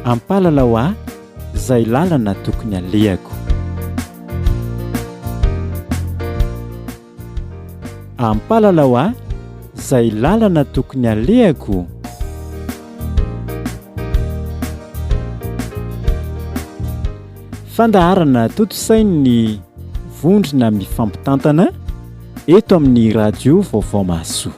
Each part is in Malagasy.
Ampalalao ahy izay lalana tokony alehako. Ampalalao ahy izay lalana tokony alehako. Fandaharana tontosain'ny vondrona mifampitantana eto amin'ny Radio Vaovao Mahasoa.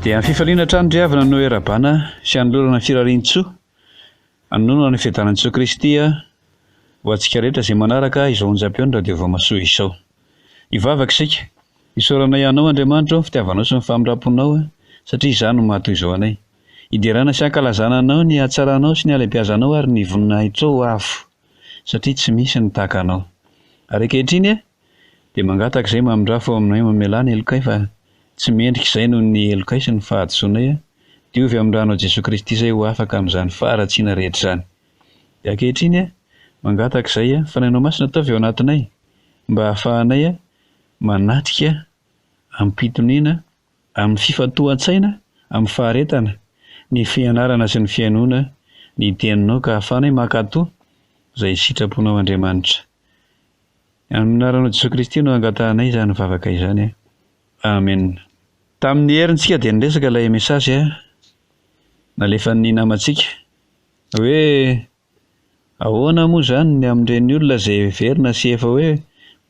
Dia amin'ny fifaliana hatrany ry havana no iarahabana sy anolorana firarian-tsoa anonona ny fiadanan'i Jesoa Kristy ho antsika rehetra izay manaraka izao onjam-peon'ny Radio Vao Mahasoa izao. Hivavaka isika. Isaoranay Anao Andriamanitra o ny fitiavanao sy ny famindram-ponao satria izany no maha toy izao anay. Hiderana sy hankalazana Anao ny hatsaranao sy ny halehibiazanao ary ny voninahitrao avo satria tsy misy ny tahaka Anao. Ary ankehitriny dia mangataka izay mamindrafo ao aminay mamelà ny helokay fa tsy mendrika izay noho ny helokay sy ny fahadisoanay. Diovy amin'ny ranao Jesoa Kristy izay ho afaka amin'izany faharatsiana rehetra izany. Dia ankehitriny mangataka izay Fanahinao Masina ataovy ao anatinay mba hahafahanay manatrika amim-pitoniana, amin'ny fifantohan-tsaina, amin'ny faharetana ny fianarana sy ny fihainoana ny Teninao ka hahafahanay mankatò izay sitraponao Andriamanitra. Amin'ny anaranao Jesoa Kristy no angatahanay izany vavaka izany. Amen. Tamin'ny herintsika dia niresaka ilay message nalefan'ny namantsika hoe Ahoana moa izany ny amin'ireny olona izay heverina sy efa hoe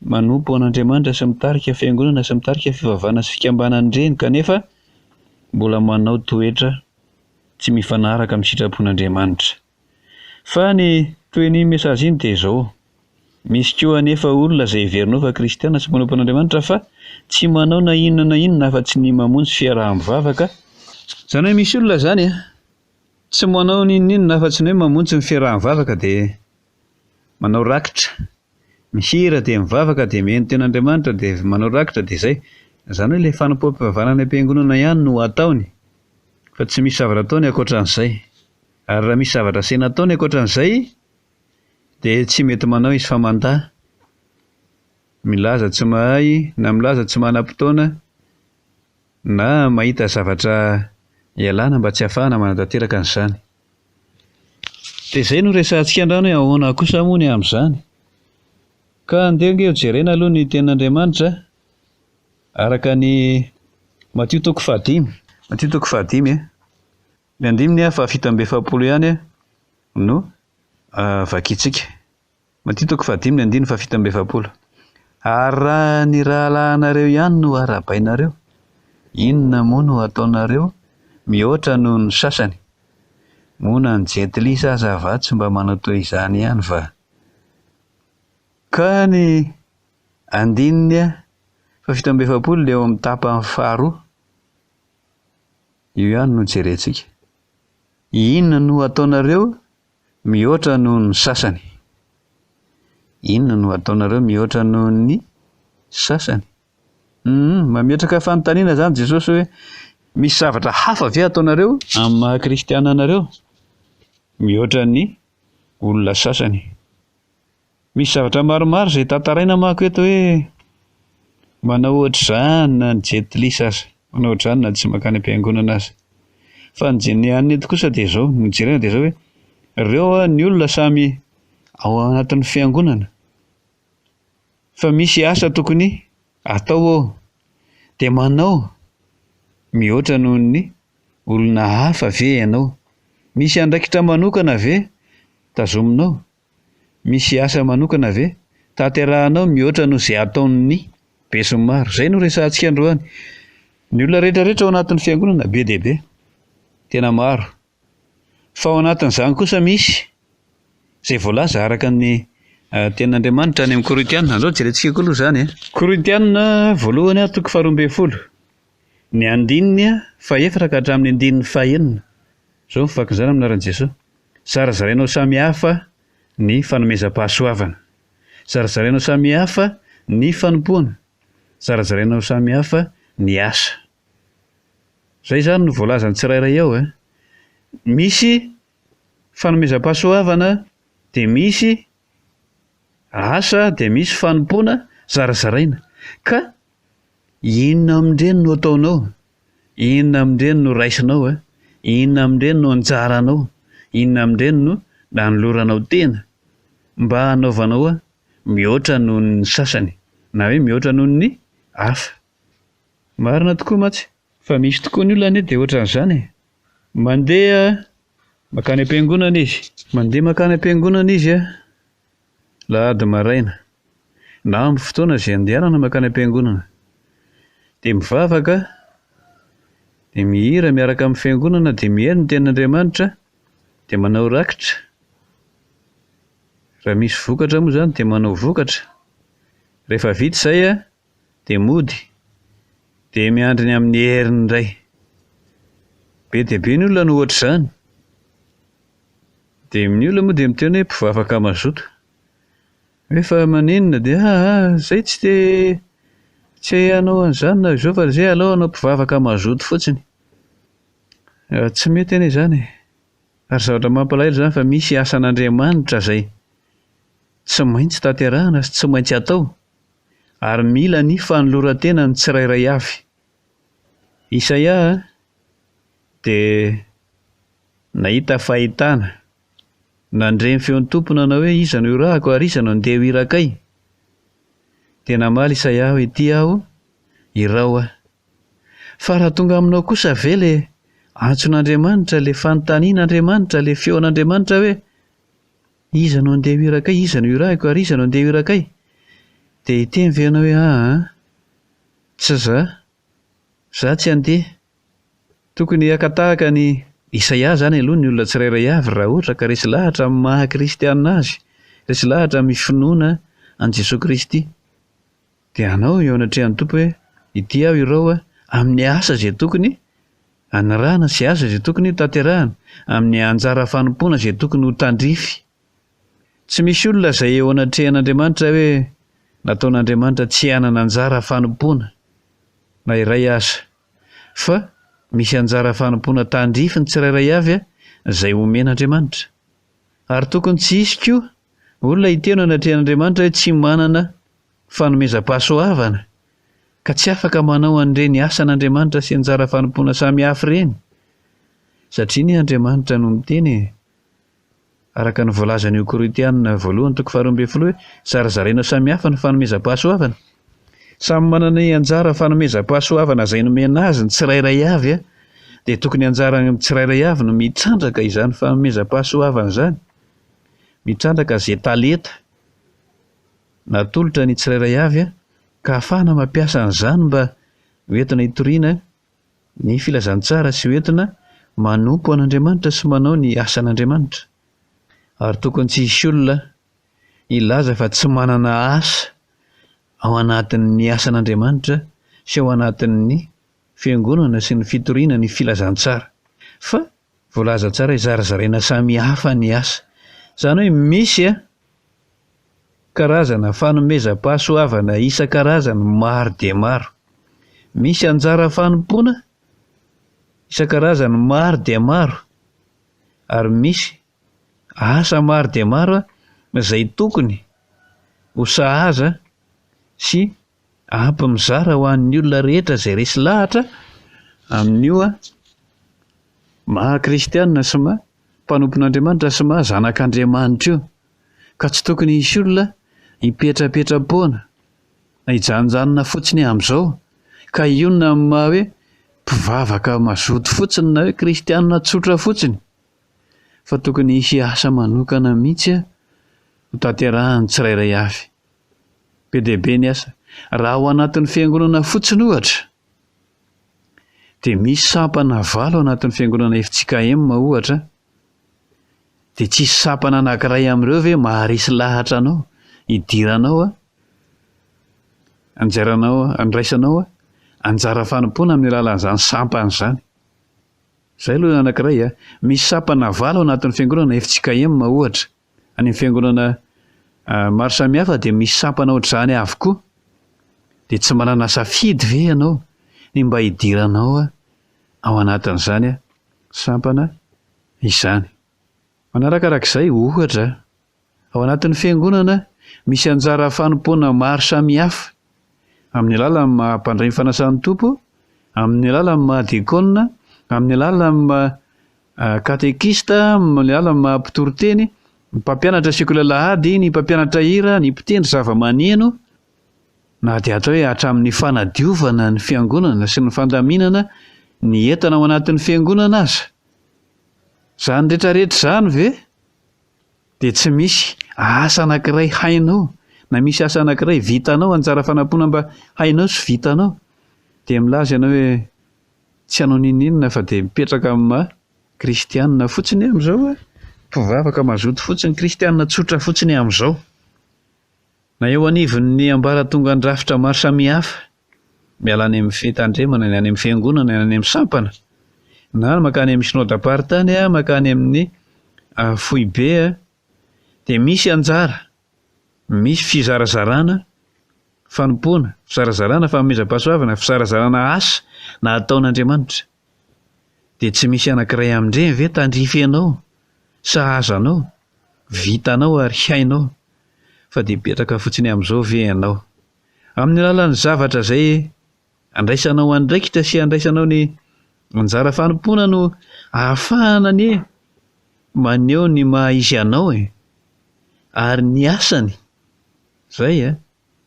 manompo an'Andriamanitra sy mitarika fiangonana sy mitarika fivavahana sy fikambanana ireny kanefa mbola manao toetra tsy mifanaraka amin'ny sitrapon'Andriamanitra? Fa ny tohin'iny message iny dia izao, misy koa anefa olona izay heverinao fa kristiana sy manompo an'Andriamanitra fa tsy manao na inona na inona afa-tsy ny mamonjy fiaraha-mivavaka, Izany hoe misy olona izany an! Tsy manao n'inon'inona afa-tsy ny hoe mamonjy ny fiaraha-mivavaka dia manao rakitra. Mihira dia mivavaka dia mihaino tenin'Andriamanitra dia manao rakitra dia izay. Izany hoe ilay fanompoam-pivavahana any am-piangonana ihany no ataony fa tsy misy zavatra ataony ankoatran'izay. Ary raha misy zavatra asaina ataony ankoatran'izay dia tsy mety manao izy fa mandà. Milaza tsy mahay na milaza tsy manam-potoana. Na mahita zavatra ialana mba tsy hahafahana manatanteraka an'izany. Dia izay no resahantsika androany hoe ahoana kosa moa ny amin'izany. Ka andeha ange ho jerena aloha ny tenin'Andriamanitra araka ny Matio toko fahadimy. Matio toko fahadimy, ny andininy fahafito amby 40 ihany no vakintsika. Matio toko fahadimy ny andininy fahafito amby 40. Ary raha ny rahalahinareo ihany no arahabainareo, inona moa no hataonareo mihoatra noho ny sasany? Moa na ny jentilisa aza va tsy mba manao toy izany ihany va? Ka ny andininy fahafito amby 40 dia eo amin'ny tapany faharoa, io ihany no jerentsika. Inona no hataonareo Mihoatra noho ny sasany. Inona no ataonareo mihoatra noho ny sasany? Hum, mametraka fanontaniana izany Jesosy hoe, misy zavatra hafa ve ataonareo amin'ny maha kristiana anareo mihoatra ny olona sasany? Misy zavatra maromaro izay tantaraina manko eto hoe manao ohatr'izany na ny jentilisa aza, manao ohatr'izany na tsy mankany am-piangonana aza. Fa ny ny an'ny eto kosa dia izao, ny jerena dia izao hoe ireo ny olona samy ao anatin'ny fiangonana fa misy asa tokony atao ao dia manao mihoatra noho ny olona hafa ve ianao? Misy andraikitra manokana ve tazominao? Misy asa manokana ve tanterahanao mihoatra noho izay ataon'ny besinimaro? Izay no resahantsika androany. Ny olona rehetra rehetra ao anatin'ny fiangonana be dia be, tena maro. Fa ao anatin'izany kosa misy izay voalaza araka ny tenin'Andriamanitra any amin'ny Korintiana. Andao jerentsika koa aloha izany e. Korintiana voalohany toko faharoa ambin'ny folo, ny andininy fahefatra ka hatramin'ny andininy fahenina. Izao ny vakin'izany amin'ny anaran'i Jesoa. Zarazarainao samy hafa ny fanomezam-pahasoavana. Zarazarainao samy hafa ny fanompoana. Zarazarainao samy hafa ny asa. Izay izany no voalazan'ny tsirairay ao e. Misy fanomezam-pahasoavana dia misy. asa dia misy fanompoana zarazaraina. Ka inona amin'ireny no ataonao? Inona amin'ireny no raisinao e? Inona amin'ireny no anjaranao? Inona amin'ireny no nanoloranao tena mba hanaovanao mihoatra noho ny sasany na hoe mihoatra noho ny hafa? Marina tokoa mantsy fa misy tokoa ny olona anie dia ohatran'izany e! Mandeha mankany am-piangonana izy. Mandeha mankany am-piangonana izy alahady maraina na amin'ny fotoana izay andehanana mankany am-piangonana. Dia mivavaka, dia mihira miaraka amin'ny fiangonana, dia mihaino ny tenin'Andriamanitra, dia manao rakitra. Raha misy vokatra moa izany dia manao vokatra. Rehefa vita izay dia mody, dia miandry ny amin'ny heriny indray. Be dia be ny olona no ohatr'izany. Dia ny olona moa dia miteny hoe mpivavaka mazoto. Hoe fa maninona dia aa zay tsy te tsy hanao an'izany na izao fa zay aleo hanao mpivavaka mazoto fotsiny. Tsy mety anie izany e. Ary zavatra mampalahelo izany fa misy asan'Andriamanitra izay tsy maintsy tanterahana sy tsy maintsy atao ary mila ny fanoloran-tenan'ny tsirairay avy. Isaia dia nahita fahitana, nandre ny feon'ny Tompo nanao hoe, Iza no irahako ary iza no handeha ho irakay? Dia namaly Isaia hoe, Ity aho, iraho aho. Fa raha tonga aminao kosa ve le antson'Andriamanitra, le fanontanian'Andriamanitra, le feon'Andriamanitra hoe, Iza no handeha ho irakay, iza no irahiko ary iza no handeha ho irakay? Dia hiteny ve ianao hoe aa, tsy za, za tsy handeha. Tokony haka tahaka an'i Isaia izany aloha ny olona tsirairay avy raha ohatra ka resy lahatra amin'ny maha kristiana azy, resy lahatra amin'ny finoana an'i Jesoa Kristy. Dia hanao eo anatrehan'ny Tompo hoe, Ity aho irao amin'ny asa izay tokony hanarahana sy asa izay tokony hotanterahana, amin'ny anjara fanompoana izay tokony ho tandrify. Tsy misy olona izay eo anatrehan'Andriamanitra hoe nataon'Andriamanitra tsy hanana anjara fanompoana na iray aza, fa misy anjara fanompoana tandrify ny tsirairay avy izay omen'Andriamanitra. Ary tokony tsy hisy koa olona hiteny eo anatrehan'Andriamanitra hoe tsy manana fanomezam-pahasoavana ka tsy afaka manao an'ireny asan'Andriamanitra sy anjara fanompoana samihafa ireny, satria anie Andriamanitra no miteny e! Araka ny voalazan'io Korintiana voalohany toko faharoa ambin'ny folo hoe zarazaraina samihafa ny fanomezam-pahasoavana. Samy manana ny anjara fanomezam-pahasoavana izay nomena azy ny tsirairay avy, dia tokony anjaran'ny tsirairay avy no mitrandraka izany fanomezam-pahasoavana izany, mitrandraka izay talenta. Natolotra ny tsirairay avy ka ahafahana mampiasa an'izany mba ho entina hitoriana ny filazantsara sy ho entina manompo an'Andriamanitra sy manao ny asan'Andriamanitra. Ary tokony tsy hisy olona hilaza fa tsy manana asa ao anatin'ny asan'Andriamanitra sy ao anatin'ny fiangonana sy ny fitoriana ny filazantsara. Fa Voalaza tsara hoe zarazaraina samy hafa ny asa. Izany hoe misy karazana fanomezam-pahasoavana isan-karazany maro dia maro. Misy anjara fanompoana isan-karazany maro dia maro. Ary misy asa maro dia maro izay tokony ho sahaza sy Ampy mizara ho an'ny olona rehetra izay resy lahatra amin'io maha kristiana sy maha mpanompon'Andriamanitra sy maha zanak'Andriamanitra io. Ka tsy tokony hisy olona hipetrapetra-poana na hijanonjanona fotsiny amin'izao ka hionona amin'ny maha hoe mpivavaka mazoto fotsiny na hoe kristiana tsotra fotsiny fa tokony hisy asa manokana mihitsy ho tanterahan'ny tsirairay avy. Be dia be ny asa. Raha ao anatin'ny fiangonana fotsiny ohatra, dia misy sampana valo ao anatin'ny fiangonana fjkm ohatra, dia tsisy sampana anankiray amin'ireo ve maharesy lahatra anao, hidiranao a, anjaranao, andraisanao anjara fanompoana amin'ny alalan'izany sampana izany. Izay aloha ny anankiray a. Misy sampana valo ao anatin'ny fiangonana fjkm ohatra. Any amin'ny fiangonana maro samihafa dia misy sampana ohatr'izany avokoa. Dia tsy manana safidy ve ianao ny mba hidiranao ao anatin'izany sampana izany? Manarakarak'izay, ohatra, ao anatin'ny fiangonana Misy anjara fanompoana maro samihafa, amin'ny alalan'ny maha mpandray ny fanasan'ny Tompo, amin'ny alalan'ny maha diakona, amin'ny alalan'ny maha katekista, amin'ny alalan'ny maha mpitoriteny, ny mpampianatra sekoly alahady, ny mpampianatra hira, ny mpitendry zavamaneno, na dia atao hoe hatramin'ny fanadiovana ny fiangonana sy ny fandaminana ny entana ao anatin'ny fiangonana aza. Izany rehetra rehetra izany ve dia tsy misy asa anankiray hainao na misy asa anankiray vitanao, anjara fanampoana mba hainao sy vitanao, dia milaza ianao hoe tsy hanao n'inon'inona fa dia mipetraka amin'ny maha kristianina fotsiny amin'izao aho, mpivavaka mazoto fotsiny, kristianina tsotra fotsiny amin'izao. Na eo anivon'ny ambaratongan-drafitra maro samihafa, miala any amin'ny fitandremana, ny any amin'ny fiangonana, ny any amin'ny sampana, na mankany amin'ny synodam-paritany, mankany amin'ny foibe, dia misy anjara, misy fizarazarana fanompoana, fizarazarana fanomezam-pahasoavana, fizarazarana asa na ataon'Andriamanitra. Dia tsy misy anankiray amin'ireny ve tandrify anao, sahaza anao, vitanao ary hainao? Fa dia mipetraka fotsiny amin'izao ve ianao? Amin'ny alalan'ny zavatra izay andraisanao andraikitra sy andraisanao ny anjara fanompoana no ahafahana anie maneho ny maha izy anao e! Ary ny asany, izay a,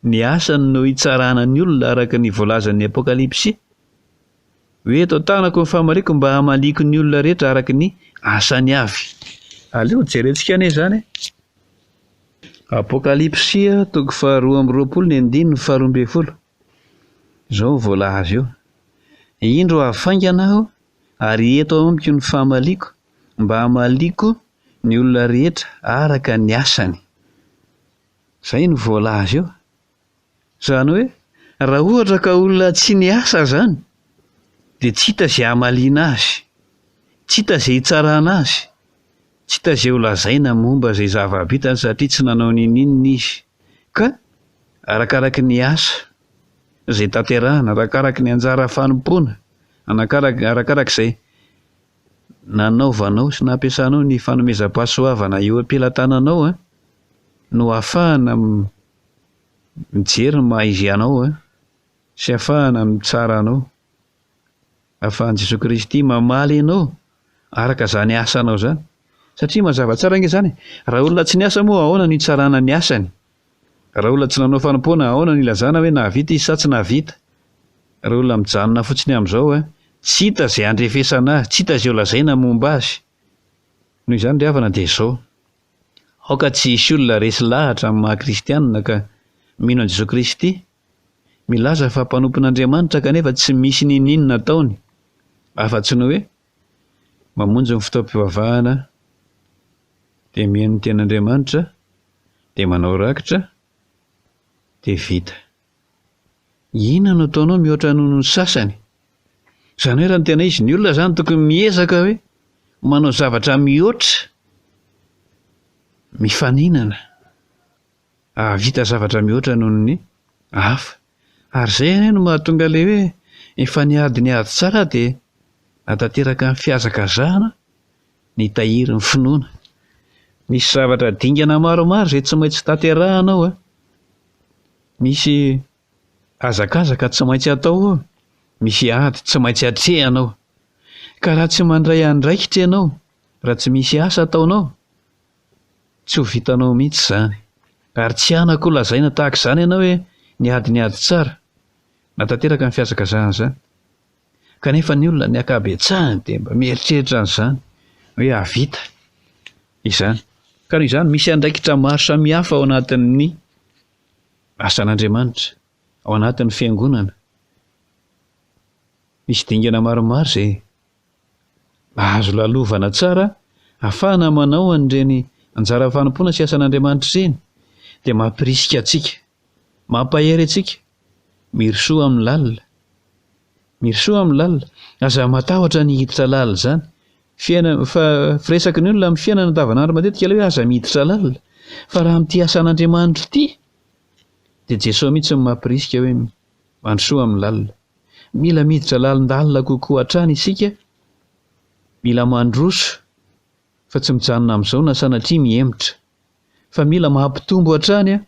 ny asany no hitsarana ny olona araka ny voalazan'ny Apokalypsy hoe eto an-tanako ny famaliako mba hamaliako ny olona rehetra araka ny asany avy. Aleo jerentsika anie izany e! Apokalypsy toko faharoa amby roapolo ny andininy faharoa ambin'ny folo. Izao no voalaza eo, Indro avy faingana aho, ary eto amiko ny famaliako, mba hamaliako ny olona rehetra araka ny asany. Izay no voalaza eo. Izany hoe, raha ohatra ka olona tsy niasa izany, dia tsy hita izay hamaliana azy, tsy hita izay hitsarana azy, tsy hita izay holazaina momba izay zava-bitany satria tsy nanao n'inon'inona izy. Ka arakaraky ny asa izay tanterahana, arakaraky ny anjara fanompoana, arakarak'izay nanaovanao sy nampiasanao ny fanomezam-pahasoavana eo am-pelatananao no ahafahana mijery ny maha izy anao sy ahafahana mitsara anao, ahafahan'i Jesoa Kristy mamaly anao araka izany asanao izany. Satria mazava tsara ange izany e, raha olona tsy niasa moa ahoana no hitsarana ny asany? Raha olona tsy nanao fanompoana ahoana no hilazana hoe nahavita izy sa tsy nahavita? Raha olona mijanona fotsiny amin'izao, tsy hita izay handrefesana azy, tsy hita izay holazaina momba azy. Noho izany ry havana dia izao, Aoka tsy hisy olona resy lahatra amin'ny maha kristianina ka mino an'i Jesoa Kristy, milaza fa mpanompon'Andriamanitra kanefa tsy misy n'inon'inona ataony afa-tsy ny hoe mamonjy ny fotoam-pivavahana dia mihaino ny tenin'Andriamanitra dia manao rakitra dia vita. Inona no ataonao mihoatra noho ny sasany? Izany hoe raha ny tena izy, ny olona izany tokony miezaka hoe manao zavatra mihoatra, mifaninana, hahavita zavatra mihoatra noho ny hafa. Ary izay anie no mahatonga ilay hoe efa niady ny ady tsara dia nahatanteraka ny fihazakazahana nitahiry ny finoana. Misy zavatra dingana maromaro izay tsy maintsy tanterahana ao. Misy hazakazaka tsy maintsy atao ao, misy ady tsy maintsy atrehana ao. Ka raha tsy mandray andraikitra ianao, raha tsy misy asa ataonao, tsy ho vitanao mihitsy izany. Ary tsy hanako lazaina tahaka izany ianao hoe niady ny ady tsara, natanteraka ny fihazakazahana izany. Kanefa ny olona ny ankabetsahany dia mba mieritreritra an'izany hoe hahavita izany. Ka noho izany misy andraikitra maro samihafa ao anatin'ny asan'Andriamanitra, ao anatin'ny fiangonana. Misy dingana maromaro izay azo lalovana tsara ahafahana manao an'ireny anjara fanompoana sy asan'Andriamanitra ireny dia mampirisika antsika, mampahery antsika, mirosoa amin'ny lalina. Mirosoa amin'ny lalina. Aza matahotra ny hiditra lalina izany. Fiainana, fa firesaky ny olona amin'ny fiainana andavanandro matetika ilay hoe aza miditra lalina. Fa raha amin'ity asan'Andriamanitra ity dia Jesoa mihitsy no mampirisika hoe mandrosoa amin'ny lalina. Mila miditra lalindalina kokoa hatrany isika, mila mandroso fa tsy mijanona amin'izao na sanatria mihemotra. Fa mila mampitombo hatrany.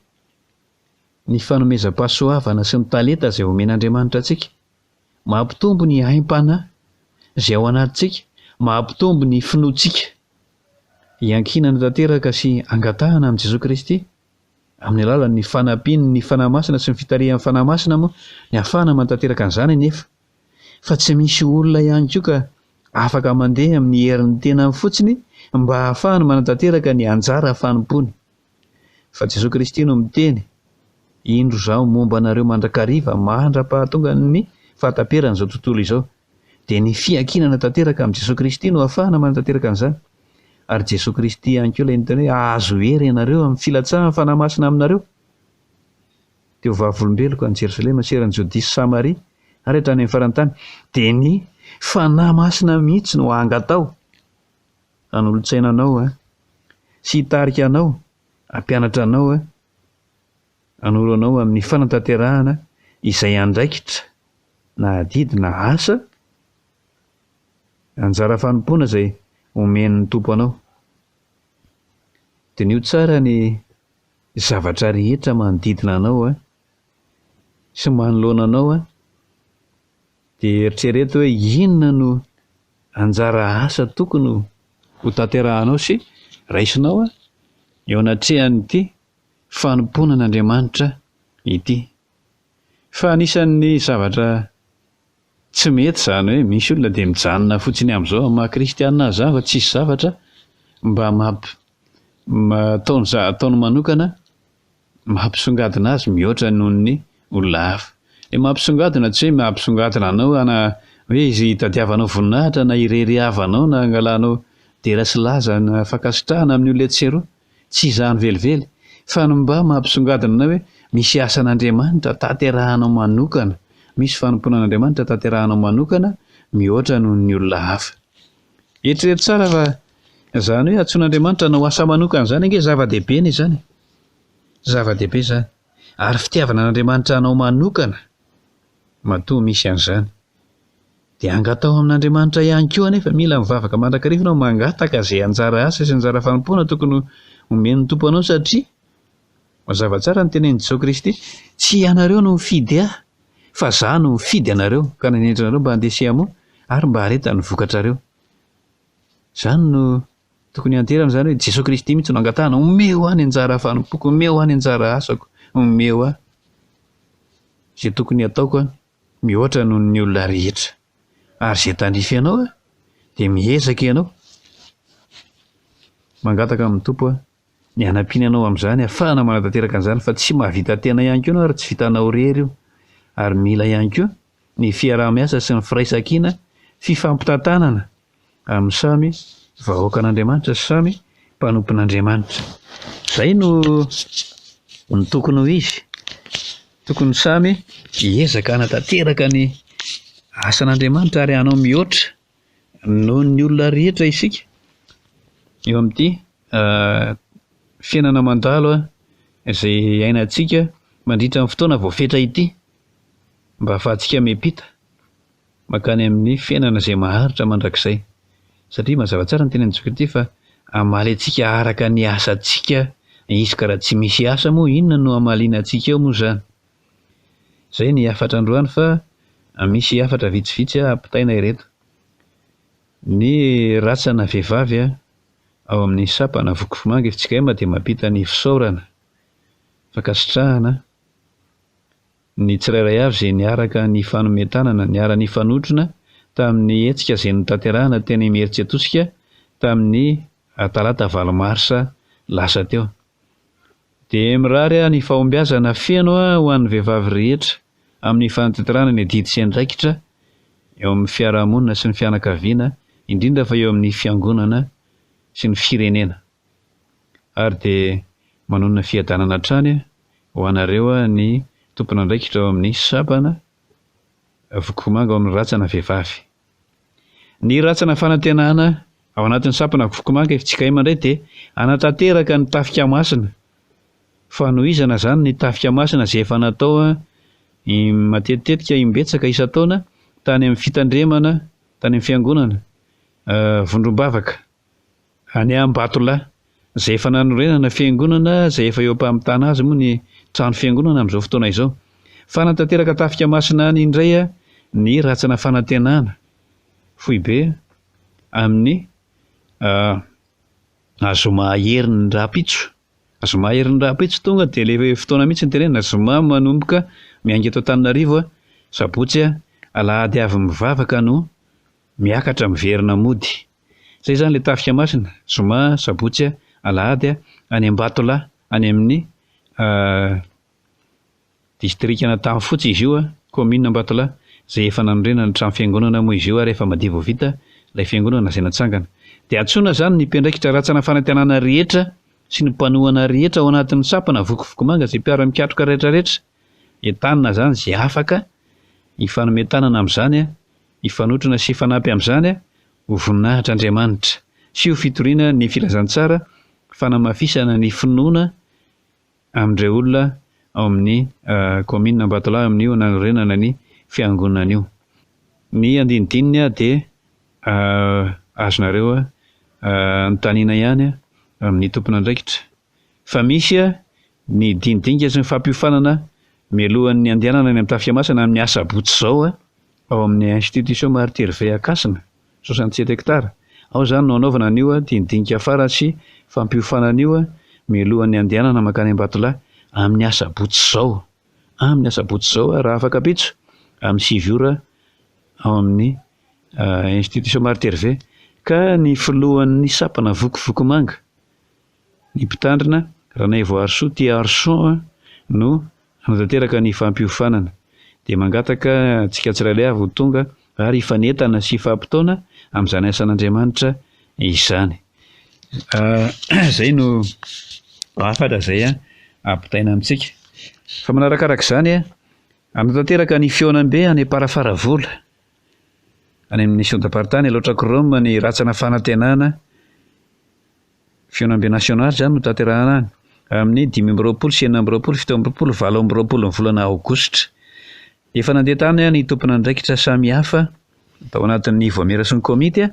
ny fanomezam-pahasoavana sy ny talenta izay omen'Andriamanitra antsika, mampitombo ny aim-panahy izay ao anatintsika, mampitombo ny finoantsika. Iankinana tanteraka sy angatahana amin'i Jesoa Kristy, amin'ny alalan'ny fanampian'ny Fanahy Masina sy ny fitarihan'ny Fanahy Masina moa ny ahafahana manatanteraka an'izany anefa. Fa tsy misy olona ihany koa ka afaka mandeha amin'ny herin'ny tenany fotsiny mba hahafahany manatanteraka ny anjara fanompoany. Fa Jesoa Kristy no miteny, Indro Izaho momba anareo mandrakariva mandra-pahatongan'ny fahataperan'izao tontolo izao. Dia ny fiankinana tanteraka amin'i Jesoa Kristy no ahafahana manatanteraka an'izany. Ary Jesoa Kristy ihany koa ilay niteny hoe, Hahazo hery ianareo amin'ny filatsahan'ny Fanahy Masina aminareo. Dia ho vavolombeloko any Jerosalema sy eran'i Jodia sy Samaria ary hatrany amin'ny faran'ny tany. Dia ny Fanahy Masina mihitsy no angataho hanolotsaina anao sy hitarika anao, hampianatra anao, hanoro anao amin'ny fanatanterahana izay andraikitra na adidy na asa, anjara fanompoana izay omen'ny Tompo anao. Diniho tsara ny zavatra rehetra manodidina anao sy manoloana anao dia eritrereto hoe inona no anjara asa tokony ho tanterahanao sy raisinao eo anatrehan'ity fanompoana an'Andriamanitra ity. Fa anisan'ny zavatra tsy mety izany hoe misy olona dia mijanona fotsiny amin'izao amin'ny maha kristiana azy izany fa tsisy zavatra mba mamp ataony ataony manokana mampisongadina azy mihoatra noho ny olona hafa. Ilay mampisongadina tsy hoe mampisongadina anao ana hoe izy hitadiavanao voninahitra na irerihavanao na angalanao dera sy laza na fankasitrahana amin'ny olona etsy sy eroa. Tsy izany velively, fa ny mba mampisongadina anao hoe misy asan'Andriamanitra tanterahanao manokana, misy fanompoana an'Andriamanitra tanterahanao manokana mihoatra noho ny olona hafa. Eritrereto tsara fa izany hoe antsoin'Andriamanitra hanao asa manokana izany ange zava-dehibe anie izany e! Zava-dehibe izany. Ary fitiavana an'Andriamanitra anao manokana matoa misy an'izany. Dia angataho amin'Andriamanitra ihany koa anefa, mila mivavaka mandrakariva ianao mangataka izay anjara asa sy anjara fanompoana tokony homen'ny Tompo anao satria mazava tsara ny tenenin'i Jesoa Kristy, tsy ianareo no mifidy ahy fa izaho no mifidy anareo ka nanendry anareo mba handeha sy hamoa ary mba haharetan'ny vokatrareo. Izany no tokony hianterana izany hoe Jesoa Kristy mihitsy no angatahana, omeo ahy ny anjara fanompoako, omeo ahy ny anjara asako, omeo ahy izay tokony hataoko an. mihoatra noho ny olona rehetra. Ary izay tandrify anao dia miezaka ianao mangataka amin'ny Tompo ny hanampiany anao amin'izany hahafahana manatanteraka an'izany fa tsy mahavita tena ihany koa ianao ary tsy vitanao irery io ary mila ihany koa ny fiaraha-miasa sy ny firaisankina fifampitantanana amin'ny samy vahoakan'Andriamanitra sy samy mpanompon'Andriamanitra. Izay no ny tokony ho izy. Tokony samy hiezaka hanatanteraka ny asan'Andriamanitra ary hanao mihoatra noho ny olona rehetra isika eo amin'ity fiainana mandalo izay iainantsika mandritra ny fotoana voafetra ity mba hahafahantsika miampita. mankany amin'ny fiainana izay maharitra mandrakizay. Satria mazava tsara ny tenin'i Jesoa Kristy fa hamaly antsika araka ny asantsika Izy ka raha tsy misy asa moa inona no hamaliana antsika eo moa izany? Izay ny hafatra androany fa misy hafatra vitsivitsy ampitaina ireto. Ny ratsana vehivavy ao amin'ny sampana Vokofomanga fjkm dia mampita ny fisaorana, fankasitrahana, Ny tsirairay avy izay niaraka nifanome tanana, niara-nifanotrona tamin'ny hetsika izay notanterahana teny Imerintsiatosika tamin'ny talata valo marsa lasa teo. Dia mirary ny fahombiazana feno ho an'ny vehivavy rehetra amin'ny fanatanterahana ny adidy sy andraikitra eo amin'ny fiarahamonina sy ny fianakaviana, indrindra fa eo amin'ny fiangonana sy ny firenena. Ary dia manonona fiadanana hatrany ho anareo ny tompon'andraikitra ao amin'ny sampana Vokomanga ao amin'ny ratsana vehivavy. Ny ratsana fanantenana ao anatin'ny sampana Vokomanga fjkm indray dia hanatanteraka ny tafika masina. Fanohizana izany ny tafika masina izay efa natao matetitetika imbetsaka isan-taona tany amin'ny fitandremana tany amin'ny fiangonana vondrom-bavaka. Any Ambatolahy, izay efa nanorenana fiangonana izay efa eo am-pamitana azy moa ny trano fiangonana amin'izao fotoana izao. Fa hanatanteraka tafika masina any indray ny Ratsana Fanantenana foibe amin'ny zoma herin'ny rahampitso. Zoma herin'ny rahampitso tonga dia ilay fotoana mihitsy no tenenina, zoma manomboka miainga eto Antananarivo, sabotsy, alahady avy mivavaka no miakatra miverina mody. Izay izany ilay tafika masina, zoma, sabotsy, alahady, any Ambatolahy, any amin'ny distrikan'Antanifotsy izy io, kaominina Ambatolahy, izay efa nanorenana trano fiangonana moa izy io ary efa madiva ho vita ilay fiangonana izay natsangana. Dia antsoina izany ny mpiandraikitra ratsana fanantenana rehetra sy ny mpanohana rehetra ao anatin'ny sampana Vokovoko-manga izay mpiara-mikatroka rehetrarehetra. Entanina izany izay afaka hifanome tanana amin'izany, hifanotrona sy hifanampy amin'izany ho voninahitr'Andriamanitra sy ho fitoriana ny filazantsara, fanamafisana ny finoana amin'ireo olona ao amin'ny kaominina Ambatolahy amin'io nanorenana ny fiangonana io. Ny andinidininy dia azonareo anontaniana ihany amin'ny tompon'andraikitra fa misy ny dinidinika sy ny fampiofanana mialohan'ny handehanana any amin'ny Tafika Masina amin'ny asabotsy izao ao amin'ny Institution Martyr Hervé Ankasina, 67 hectares. Ao izany no hanaovana an'io dinidinika farany sy fampiofanana io mialohan'ny handehanana mankany Ambatolahy amin'ny asabotsy izao. Amin'ny asabotsy izao raha afaka ampitso amin'ny 9 ora ao amin'ny Institution Martyr Hervé. Ka ny filohan'ny sampana Vokovoko-manga Ny mpitandrina, Ranaivoarisoa Tiarson no hanatanteraka ny fampiofanana. Dia mangataka antsika tsirairay avy ho tonga ary hifanentana sy hifampitaona amin'izany asan'Andriamanitra izany. Izay no hafatra izay ampitaina amintsika. Fa manarakaraka izany, hanatanteraka ny fihaonambe any Amparafaravola, any amin'ny Synodam-paritany Alaotra Chrome ny Ratsana Fanantenana, Fihaonambe nasionaly izany no tanterahana any, amin'ny 25 sy 26, 27, 28 ny volana aogositra. Efa nandeha tany ny tompon'andraikitra samihafa tao anatin'ny vaomiera sy ny komity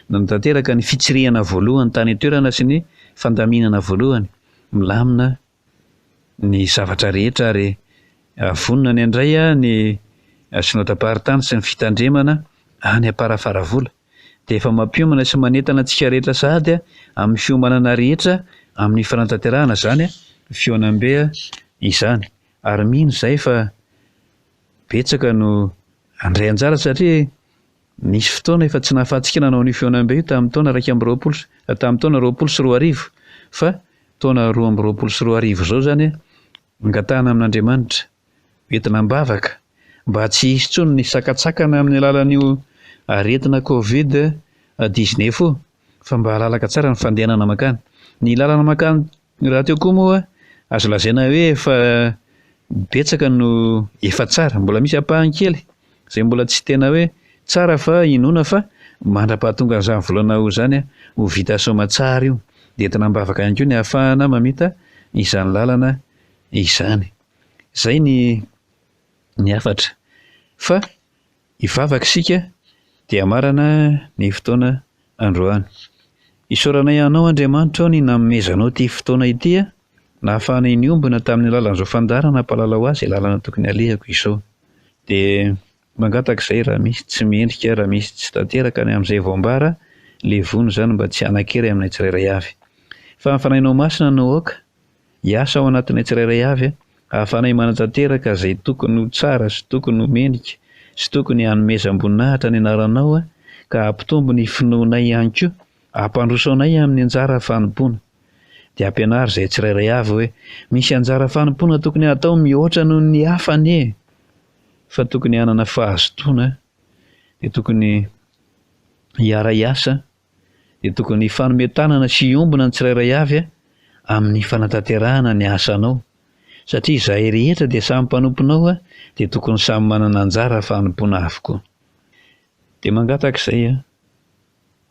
nanatanteraka ny fitsirihana voalohany tany an-toerana sy ny fandaminana voalohany. Milamina ny zavatra rehetra ary vonona ny handray ny synodam-paritany sy ny fitandremana any Amparafaravola. Dia efa mampiomana sy manentana antsika rehetra sahady amin'ny fiomanana rehetra amin'ny fanatanterahana izany fihaonambe izany. Ary mino izahay fa betsaka no handray anjara satria nisy fotoana efa tsy nahafahantsika nanao an'io fihaonambe io tamin'ny taona 21, tamin'ny taona 2020 fa taona 2022 izao izany angatahana amin'Andriamanitra entina am-bavaka mba tsy hisy intsony ny sakantsakana amin'ny alalan'io aretina covid 19 io fa mba halalaka tsara ny fandehanana mankany. Ny lalana mankany rahateo koa moa azo lazaina hoe efa betsaka no efa tsara, mbola misy ampahany kely izay mbola tsy tena hoe tsara fa inoana fa mandra-pahatonga an'izany volana ho izany ho vita soamatsara io. Dia entina am-bavaka ihany koa ny ahafahana mamita izany lalana izany. Izay ny ny hafatra. Fa hivavaka isika dia hamarana ny fotoana androany. Isaoranay Anao Andriamanitra ô ny nanomezanao ity fotoana ity nahafahanay niombona tamin'ny alalan'izao fandaharana hampahalala ho ahy izay lalana tokony halehako izao. Dia mangataka izay raha misy tsy mendrika, raha misy tsy tanteraka ny amin'izay voambara, levona izany mba tsy hanan-kery aminay tsirairay avy. Fa ny Fanahinao Masina no aoka Hiasa ao anatinay tsirairay avy ahafahanay manatanteraka izay tokony ho tsara sy tokony ho mendrika sy tokony hanomezam-boninahitra ny anaranao ka hampitombo ny finoanay ihany koa hampandroso anay amin'ny anjara fanompoana. Dia ampianaro izay tsirairay avy hoe misy anjara fanompoana tokony hatao mihoatra noho ny hafa anie fa tokony hanana fahazotoana dia tokony hiara-hiasa dia tokony hifanome tanana sy hiombona ny tsirairay avy amin'ny fanatanterahana ny asanao, satria izahay rehetra dia samy mpanomponao dia tokony samy manana anjara fanompoana avokoa. Dia mangataka izay aho,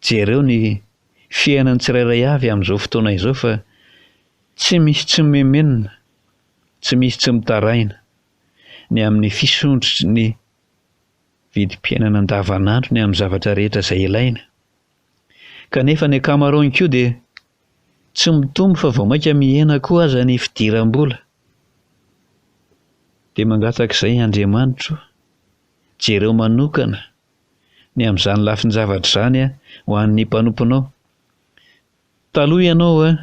jereo ny fiainan'ny tsirairay avy amin'izao fotoana izao fa tsy misy tsy mimemenona, tsy misy tsy mitaraina ny amin'ny fisondrotry ny vidim-piainana andavanandro ny amin'ny zavatra rehetra izay ilaina. Kanefa ny ankamaroany koa dia tsy mitombo fa vao mainka mihena koa aza ny fidiram-bola. Dia mangataka izay Andriamanitro, jereo manokana ny amin'izany lafin-javatra izany ho an'ny mpanomponao. Taloha ianao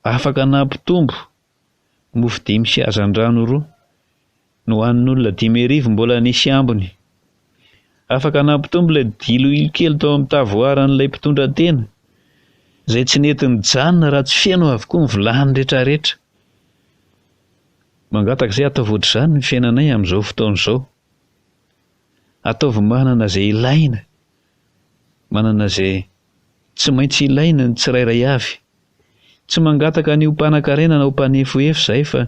afaka nampitombo mofo dimy sy hazandrano roa nohanin'olona 5000 mbola nisy ambiny. Afaka nampitombo ilay diloilo kely tao amin'ny tavoaran'ilay mpitondra tena, izay tsy nety nijanona raha tsy feno avokoa ny vilany rehetrarehetra. Mangataka izay ataovy ohatr'izany ny fiainanay amin'izao fotoana izao. Ataovy manana izay ilaina, manana izay tsy maintsy ilaina ny tsirairay avy. Tsy mangataka ny ho mpanan-karena na ho mpanefoefo izahay fa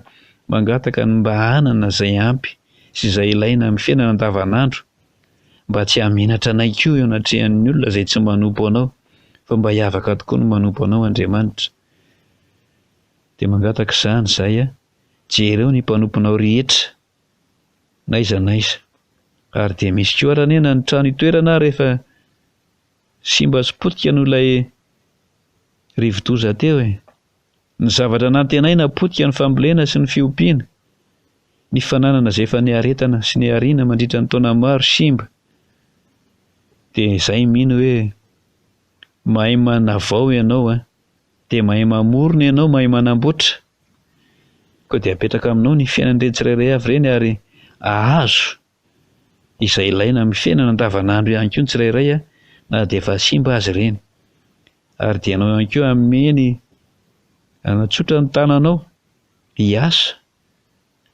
mangataka ny mba hanana izay ampy sy izay ilaina amin'ny fiainana andavanandro mba tsy hahamenatra anay koa eo anatrehan'ny olona izay tsy manompo Anao fa mba hiavaka tokoa ny manompo Anao Andriamanitra. Dia mangataka izany izahay a, jereo ny mpanomponao rehetra n'aiza n'aiza. Ary dia misy koa ary anie na ny trano itoerana ary efa simba sy potika noho ilay rivodoza teo e. Ny zavatra nantenaina potika ny fambolena sy ny fiompiana, ny fananana izay efa niaretana sy nihariana mandritra ny taona maro simba. Dia izay mino hoe mahay manavao ianao a, dia mahay mamorona ianao, mahay manamboatra. Koa dia apetraka aminao ny fiainan'ireny tsirairay avy ireny ary ahazo izay ilaina amin'ny fiainana andavanandro ihany koa ny tsirairay na dia efa simba aza ireny. Ary dia ianao ihany koa hanome ny hanatsotra ny tananao hiasa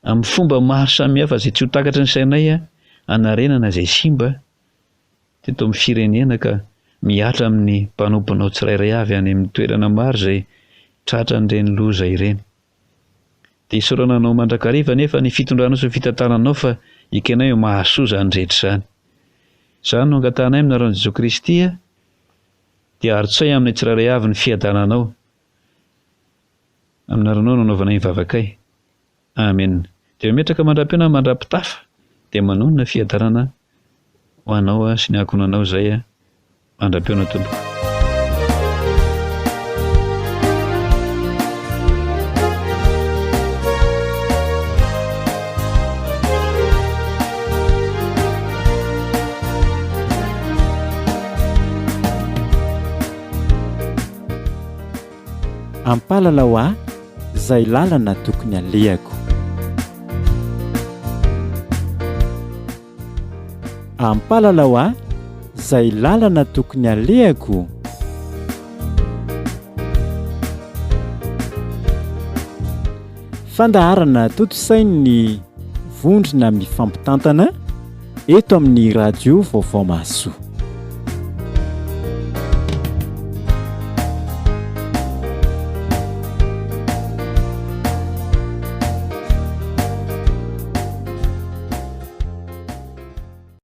amin'ny fomba maro samihafa izay tsy ho takatry ny sainay hanarenana izay simba teto amin'ny firenena ka mihatra amin'ny mpanomponao tsirairay avy any amin'ny toerana maro izay tratran'ireny loza ireny. Dia isaorana anao mandrakariva anefa ny fitondranao sy ny fitantananao fa ekenay ho mahasoa izany rehetra izany. Izany no angatahanay amin'ny anaran'i Jesoa Kristy dia arotsay aminay tsirairay avy ny fiadananao. Amin'ny anaranao no anaovanay ny vavakay. Amen. Dia mametraka mandra-peo na mandra-pitafa dia manonona fiadanana ho anao sy ny ankohonanao izay mandra-peona tompoko. Ampalalao ahy izay lalana tokony alehako. Ampalalao ahy izay lalana tokony alehako. Fandaharana tontosain'ny vondrona mifampitantana eto amin'ny radio Vaovao Mahasoa.